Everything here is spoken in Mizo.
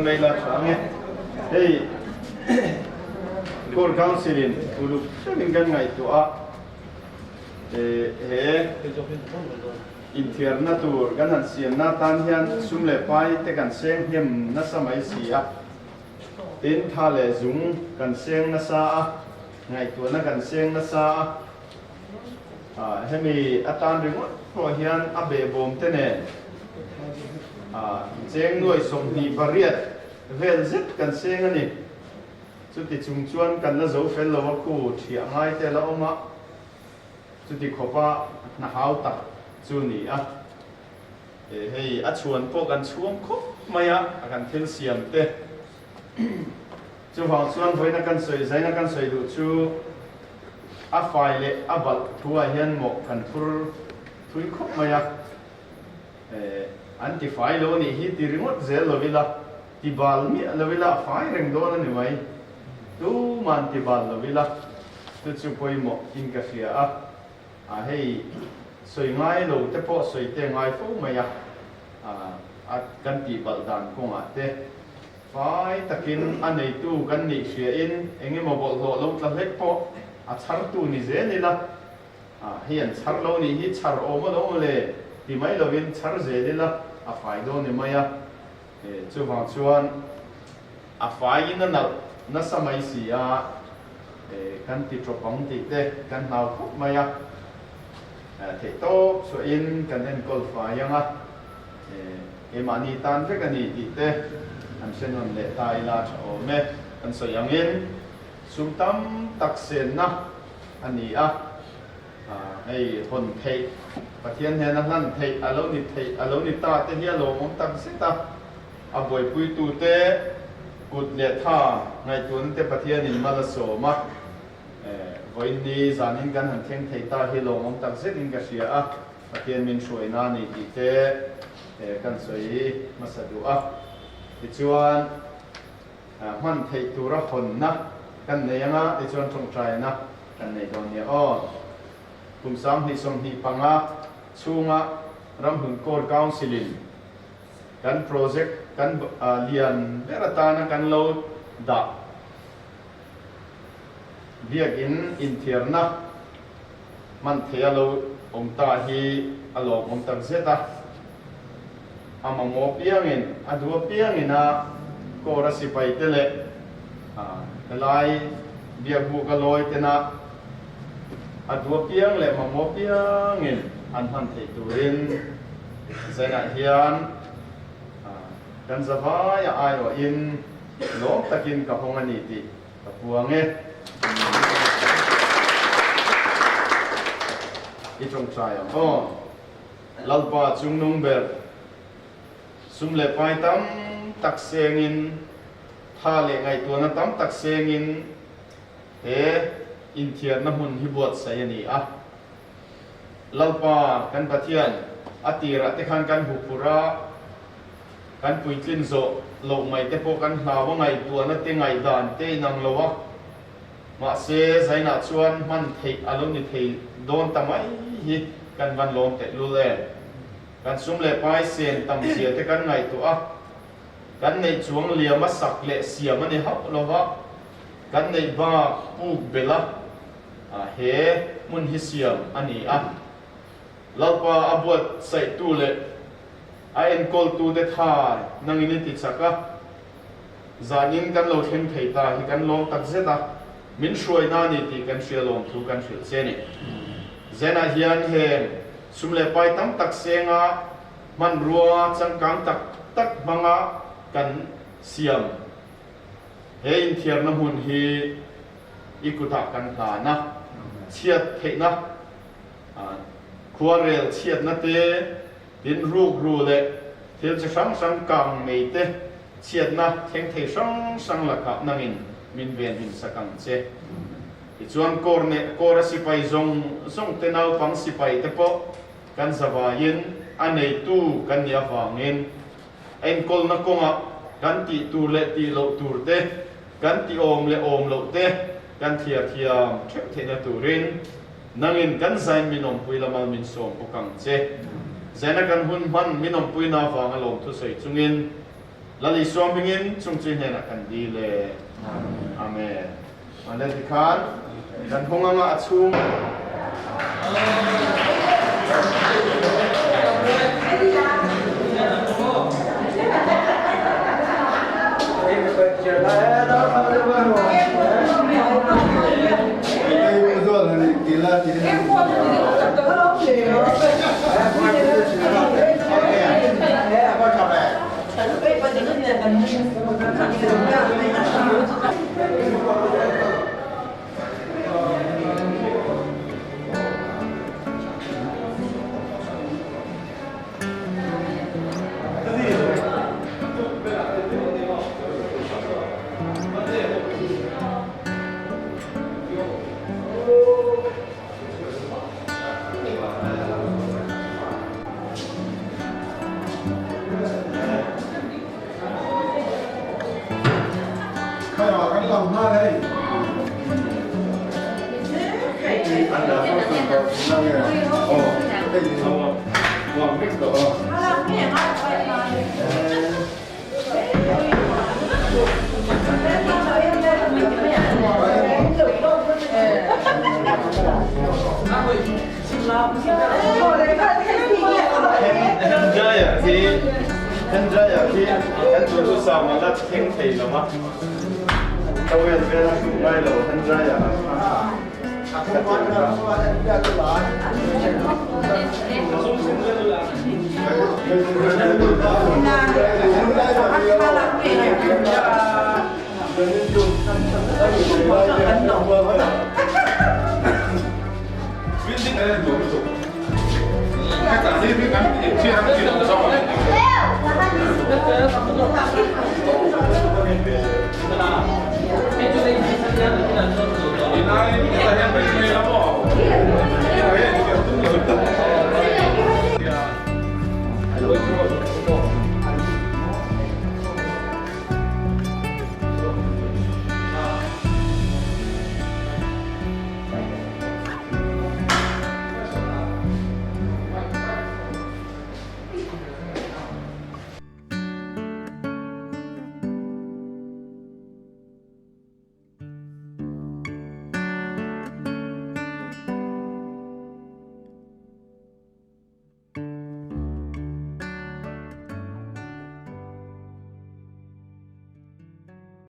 Mai la tha ang e. Hei Core Council in uluk hremin kan ngaihtuah a, he inthiarna tur kan han siamna atan hian sum leh pai te kan seng hnem nasa mai si a, tin tha leh zung kan seng nasa a, ngaihtuahna kan seng nasa a, hemi atan ringawt pawh hian a behbawm te nen cheng nuai 28 vel zet kan seng a ni. Chuti chung chuan kan la zo fel lo a khu thiah ngai te la awm a, chuti khawpa hna hau tak chu ni a. Hei a chhuan pawh kan chhuang khawp mai a, a kan thil siam te. Chuvang chuan vawiina kan sawi zaina kan sawi duh chu a fai leh a balh thu ah hian mawh kan thur thui khawp mai a, an ti fai lo anih hi ti ringawt zel lo ila, ti bal miah lo ila a fai reng dawn a ni mai, tuman ti bal lo ila chu chu pawimawh in ka hria a, a hei sawi ngai lo te pawh sawi te ngai fo mai a, a kan tih balh dan kawngah te. Fai takin a neitu kan nih hriain eng emaw bawlhhlawh lo tla hlek pawh a chhartu ni zel ila, hei an chhar lo nih hi chhar awm a lo maw le ti mai lovin chhar zel ila a fai dawn ni mai a, chuvang chuan a faiin a nalh nasa mai si a, kan ti tawp ang tih te kan hlau khawp mai a, theihtawp chhuahin kan enkawl fai ang a. Keimahni tan vek a ni tih te an hre nawn leh ta ila tha awm e. Kan sawi angin sum tam tak senna a ni a, hei hawn theih, Pathian hnena hlan theih a lo ni theih a lo ni ta te hi a lawmawm tak zet a, a buaipuitute kut leh tha ngaihtuahna te Pathianin mal a sawm a, vawiin zanin kan han thleng thei ta hi lawmawm tak zetin ka hria a. Pathian min hruaina a ni tih te kan sawi hmasa duh a. Tichuan, hman theih tura hawnna kan nei anga tichuan tawngtaina kan nei dawn nia aw. Kum 2025 chhunga Ramhlun Core Council-in kan project kan lian ber atana kan lo dah Biakinn inthiarna hman theih a lo awm ta hi a lawmawm tak zet a, a mamawh piangin, a duh apiangin a Kawra sipaite leh helai biakbuk a lawi tena a duh apiang leh mamawh piangin an hman theih turin zainah hian kan zavaia aiawhin lawm takin ka hawng a ni tih Ka puang e. I tawngtai ang aw. Lalpa chungnung ber, sum leh pai tam tak sengin, tha leh ngaihtuahna tam tak sengin he inthiarna hmun hi buatsaih a ni a. Lalpa kan Pathian, a tirah te khan kan huphurh a, Kan puitlin zawh loh mai te pawh kan hlau a ngaihtuahna te ngaihdan te inang lo a, mahse zainah chuan hman theih a lo ni thei dawn ta mai hi kan van lawm teh lul em. Kan sum leh pai sen tam zia te kan ngaihtuah a, kan neih chuang liam a sak leh siam a ni hauh lo va, kan neih bak puk belh a he hmun hi siam a ni a. Lalpa a buatsaihtu leh a enkawltute tha nangin i ti chak a, zanin kan lo thleng thei ta hi kan lawm tak zet a, min hruaina a ni tih kan hria lawm thu kan hrilh che a ni. Zenah hian heng sum leh pai tam tak senga hmanrua changkang tak tak hmanga kan siam he inthiarna hmun hi i kutah kan hlan a, chhiat theihna Khuarel chhiatna te, tin rukru leh thil chi hrang hrang kang mei te chhiatna thleng thei hrang hrang lakah nangin min ven him sak ang che. Tichuan kawr neh kawra sipai zawng zawng te naupang sipai te pawh kan zavaiin a neitu kan nih avangin enkawlna kawngah kan tih tur leh tih loh tur te, kan tih awm leh awm loh te kan thliar thiam theuh theihna turin nangin kan zain min awmpui lama min sawm bawk ang che. Zaina kan hun hman min awmpuina avanga lawmthu sawi chungin. Lal Isua hmingin chung chui hnenah kan dil e. Amen. Awle tikhan kan hawng anga a chhung. Hendraya khi Hendraya khi kan duhthusam a la thleng thei lo a, towel vel a hruk ngai lo Hendraya a ka ti ang kha.